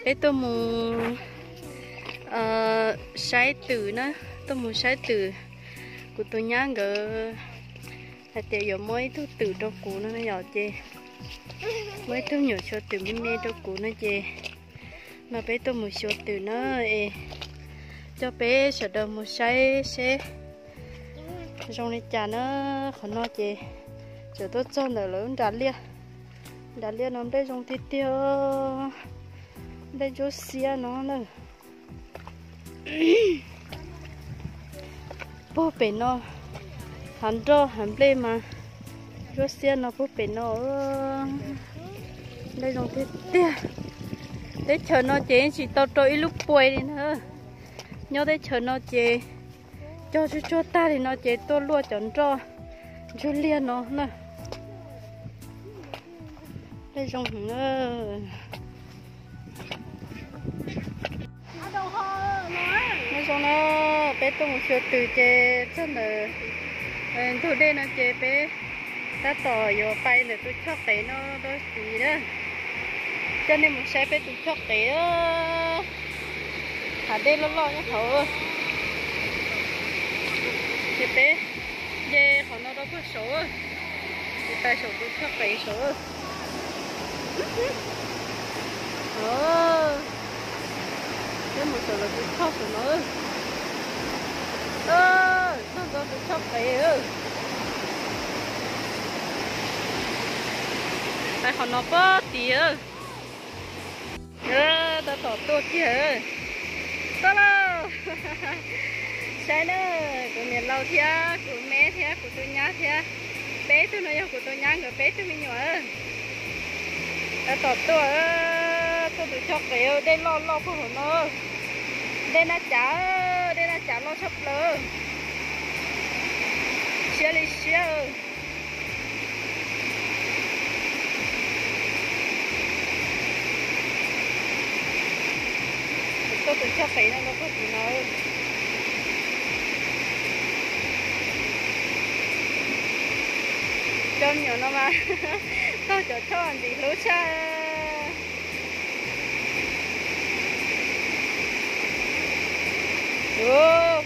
Peb tuaj mus saib twm na, tuaj mus saib twm. Kuv tus nyab nkawd hais tias yuav muab ib tug twm rau kuv no yom, ces muab ib tug nyuam xyuas twm me me rau kuv no ces no peb tuaj mus xyuas twm na es coj peb sawv daws mus saib seb zoo li cas na. Qhov no ces tseem tuaj txog ntawm lawv nram liaj, nram liaj no nplej zoo tiag tiag, nplej ntsuab xiab no na. Puag pem no hav nroj hav nplej mas ntsuab xiab no puag pem no. Nplej zoo tiag tiag. Teb chaws no ces yeej tsis tau rau ib lub puas li na. Nyob teb chaws no ces cog tsuag tsuag tag li no ces tuaj luaj cov nroj ntsuab liaj no na. Nplej zoo heev. Nyob zoo na, peb tuaj mus xyuas twm ces txog ntawm ntug dej no ces peb tab tom yuav pais ntawm tus choj qev no rau tid na. Coj nej mus saib peb tus choj qev, hav dej loj loj nyob hauv. Ces peb nce qhov no rau puag saud, ces pais saum tus choj qev saud. Peb mus saum lawv tus choj saum no. Txog ntawm tus choj qev, pais qhov no puag tid. Tab tom tuaj kiag, tuaj lauj. Saib na, kuv niam laus thiab kuv me thiab kuv tus nyab thiab, peb tug no yog kuv tus nyab nkawd peb tug me nyuam. Tab tom tuaj, tuaj tus choj qev, dej loj loj puag hauv no. Dej Naj Cav, dej Naj Cav loj tshaj plaws, siab li siab. Tuaj tus choj qev no rau puag tid no. Cov me nyuam no mas taug cov choj ntxim hlub tshaj.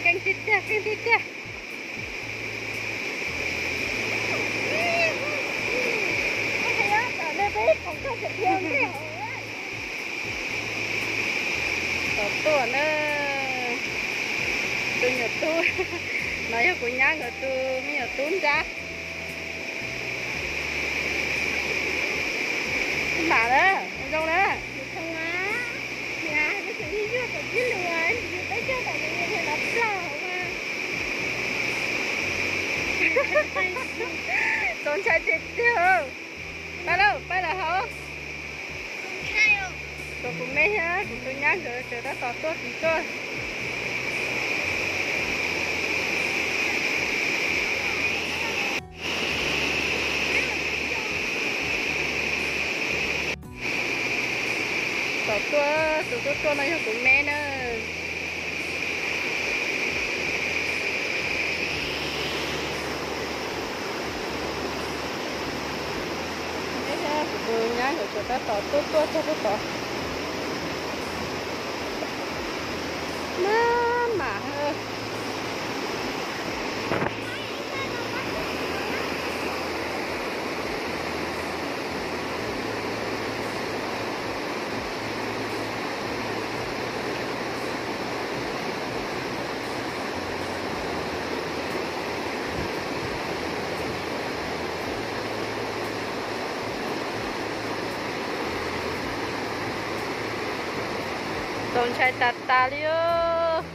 Keej tiag tiag, keej tiag tiag. Tom tuaj na, tus nyuam tub, no yog kuv nyab nkawd tus me nyuam tub nrab. Mam na, zoo na. Txaus ntshai tiag tiag. Pab lauj, pab lawm hauv. Tshuav kuv me thiab kuv tus nyab nkawd tseem tab tom tuaj tim tuaj. Tom tuaj, tus tuaj tuaj no yog kuv me na. Kuv tus nyab nkawd tseem tab tom tuaj tuaj txog puag tod. Maj mam. Txaus ntshai tas tas li os.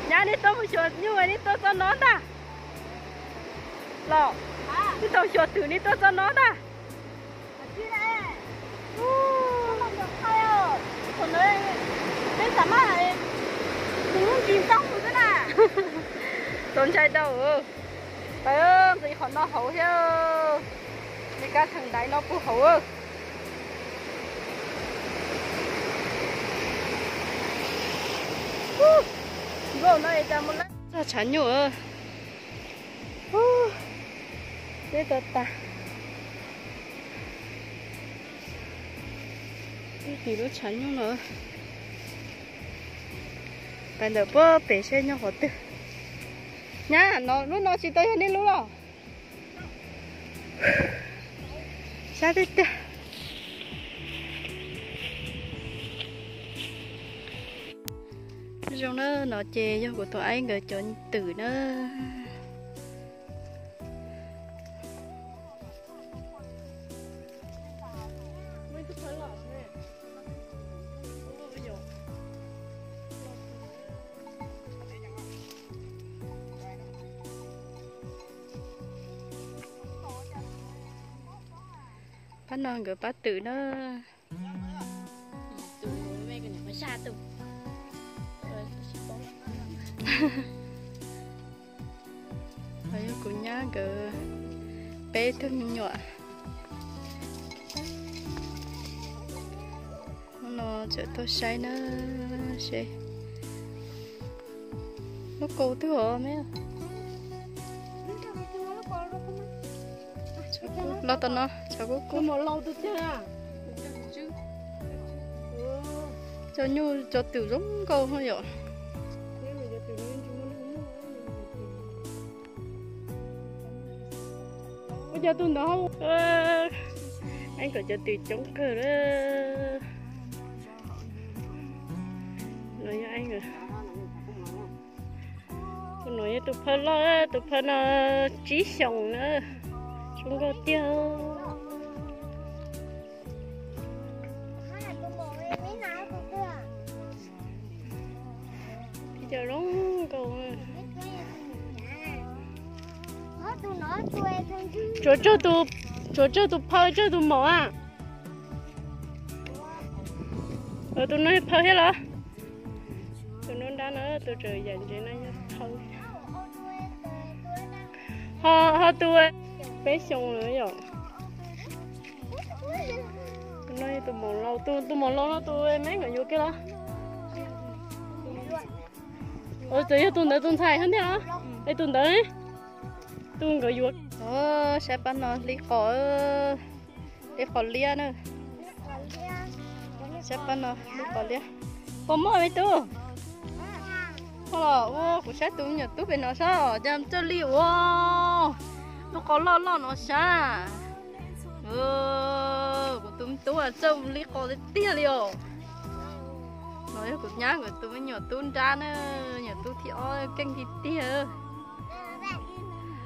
Nyab, nej tuaj mus xyuas nyuj nej tuaj txog no ntag los? Nej tau xyuas twm nej tuaj txog no ntag? Txaus ntshai tau. Pab nqis qhov no hauv thiab, nqis kab theem ntaiv no puag hauv. Nkauj no es cas mus lawm txog tshav nyuj. Deb tag tas. Tim lub tshav nyuj no, pais ntawm puag pem seb nyob qhov twg. Nyab, lub no tsis tau yog nej lub los? Sab tiag tiag. Zoo na, no ces yog kuv tus aib nkawd cov twm na. Pab no nkawd pab twm na. Yog kuv nyab nkawd peb tug me nyuam. Hnub no tseem tuaj saib na, seb lub kaus twg os me. Los tom no, tshav kub kub. Cov nyuj cov twm zoo nkauj no yom. Ua cas tus ntawd, aib nkawd cov twm coob kawg lawm. No yog aib nkawd. Tus no yog tus phawj loj, tus phawj no tsib xyoos na, zoo nkauj tiag. Ib co zoo nkauj. Tshuav tsawg tus, tshuav tsawg tus phawj tsawg tus maum a? Tus no phawj thiab los? Tus no nrab no, tus tseem yam ntses no yog phawj. Ho, ho tus peb xyoos lawm yom. Tus no tus maum laus, tus, tus maum laus no tus me nkawd yuav kiag los? Ua, txawm yog tus ntawd tus ntxhais thiab ntag los? Es tus ntawd, tus nkawd yuav. Saib pab no hliv qos, hliv qos liab na. Saib pab no hliv qos liab. Puas muaj me tub? Muaj los ua, kuv saib tus me nyuam tub pem no sab cas coj li ua lub qos loj loj no sab. Kuv tus me tub txawj hliv qos tiag tiag li os. No yog kuv nyab nkawd tus me nyuam tub nrab na, nyuam tub thib ob keej tiag tiag.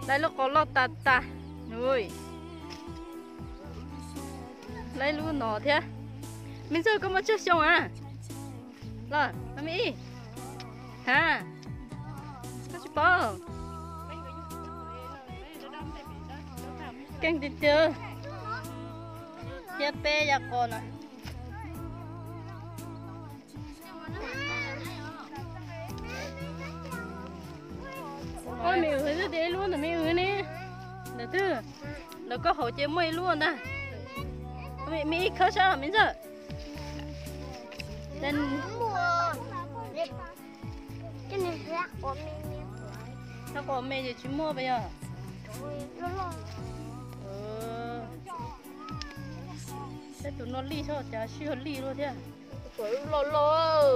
Laib lub qos loj tas tas. Laib lub no thiab. Me Ntxawg, koj muaj tsawg xyoo a? Los, me ib. Ha, koj tsis paub. Keej tiag tiag. Thiab peb yam qos na. Oj, me wb twb tias ib lub ntawm me wb ne. Ntawm twg? Ntawm koj hauv ces muaj ib lub ntag. Me ib khawb saib me Ntxawg. Hlab qos me ces tsis muaj pas yog? Saib tus no lij, saib cas sib yog lij luaj thiab. Loj loj.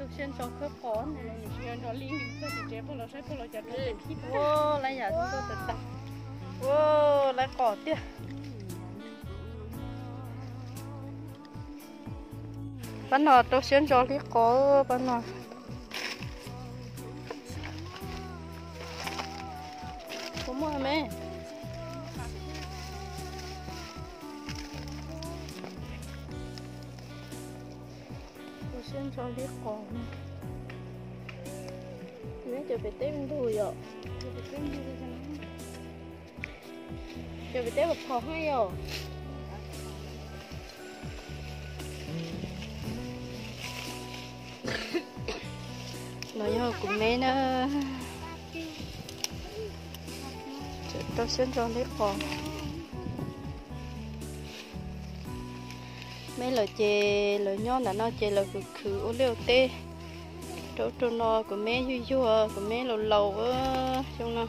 Rau siab ntso khawb qos, tsis yog ntso lij, txog tim tsev pog los saib pog los cas rau tes phij. Ua, laj yam zoo nkauj tas tas. Ua, laj qos tiag. Pab no rau siab ntso hliv qos pab no. Puas muaj me? Rau siab ntso hliv qos. Neb cov pem teb ntug yom. Cov pem teb phom heev yom. No yog kuv me na. Rau siab ntso hliv qos. Me lawm ces lawv nyob ntawm no ces lawv khwv khwv ua liaj ua teb. Rau rau no kuv me yuag yuag, kuv me laus laus xyoo no.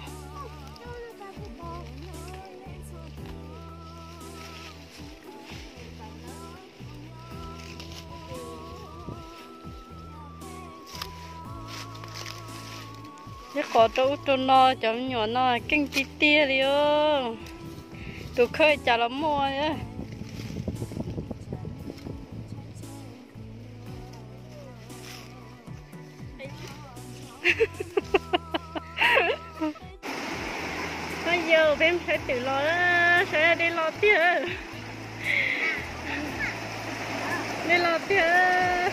Ib qho rau ub rau no, cov me nyuam no keej tiag tiag li os. Tus khawb cas los muaj. Yog peb sawv twm los, sawv dej los tiag. Dej los tiag.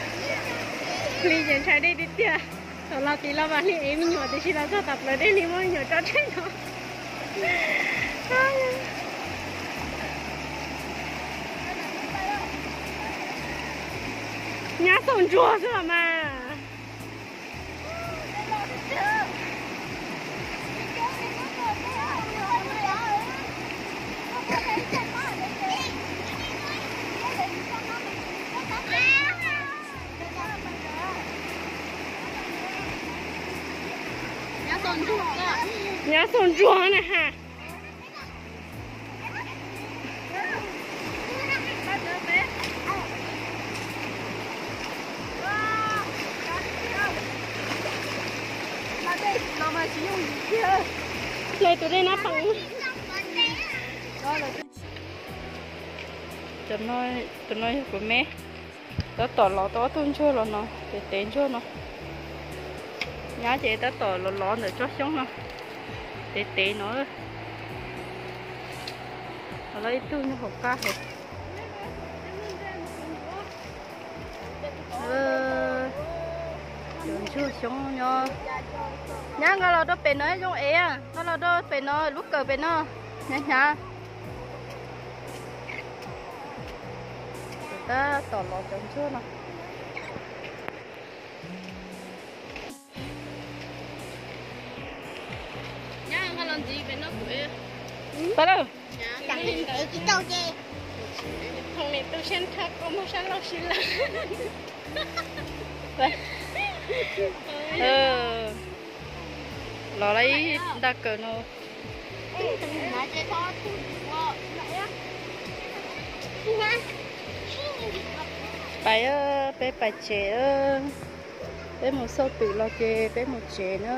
Hli ces ntshai dej tiag tiag. Thaum los tid los mas hli ev me nyuam, tiam sis los txog tom plawv dej hli muab me nyuam tso tseg no. Nyab xaus ntsuag xwb los mas. Nyab xaus ntsuag na ha. Tus dej no pom. Cov no yog kuv me. Tab tom lov tau ob tug ntsuag los no, tev tev ntsuag no. Nyab ces tab tom lov lov ntawm tsob xyoob no, tev tev no. Lov ib tug nyob hauv qab hauv. Cov ntsuag xyoob nyob. Nyab nqa los rau pem no zoo ev, nqa los rau pem no lub kawm pem no, hnyav hnyav. Tab tom lov cov ntsuag no. Pab lawm. Thaum nim tu siab nrhab koj muag sab laug si lawm. Los lawm ib nta kawm no. Pais, peb pais tsev. Peb mus xauj twm los ces peb mus tsev na.